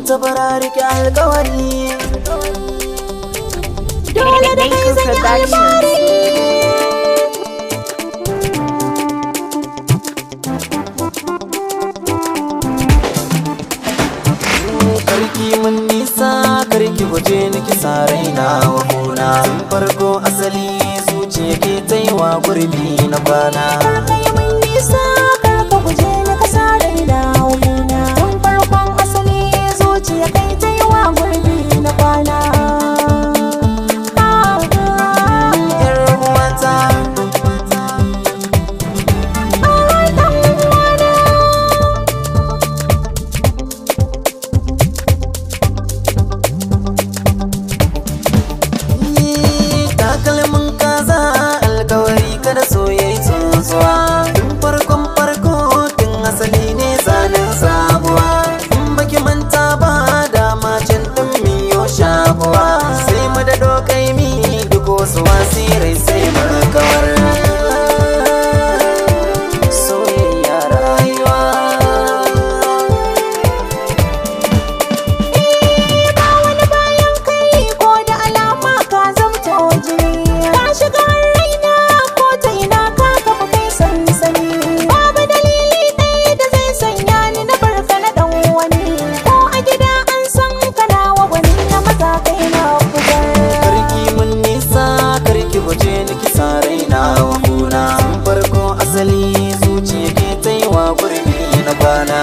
Tantabara, rike alkawari. Dole da kai zan yi alfahari. Karki mun nisa, karki guje ni, kisa raina wa kuna. Tun farko asali zuciya ke taiwa gurbi na kwana. Kar yi mun nisa, kar ka guje ni, ka sa raina wurina. Tun farkon asali zuciya kai ta yi wa gurbi na kwana. Yar uwata. Ah, dan uwana. Takalmin kaza, alkawari kada soyayya tsuntsuwa. Tun farkon farko, tun asali ne zanen sabuwa. In baki manta ba, dama can din miyo shabuwa. Sai mu daɗo kaimi, duk wasu wasirai sai mu kawar. Soyayya rayuwa. Ba wani bayan kai, ko da alama ka zamto jini. Ka shiga har raina, ko ta ina ka kafa kai sansani. Babu dalili ɗaya da zai sanya ni na barka na ɗan wani. Ko a gida an san kana wa wani na maza, kai na fitar. Karki mun nisa, karki guje ni, kisa raina wa kuna. Tun farko asali zuciya ke taiwa gurbi na kwana.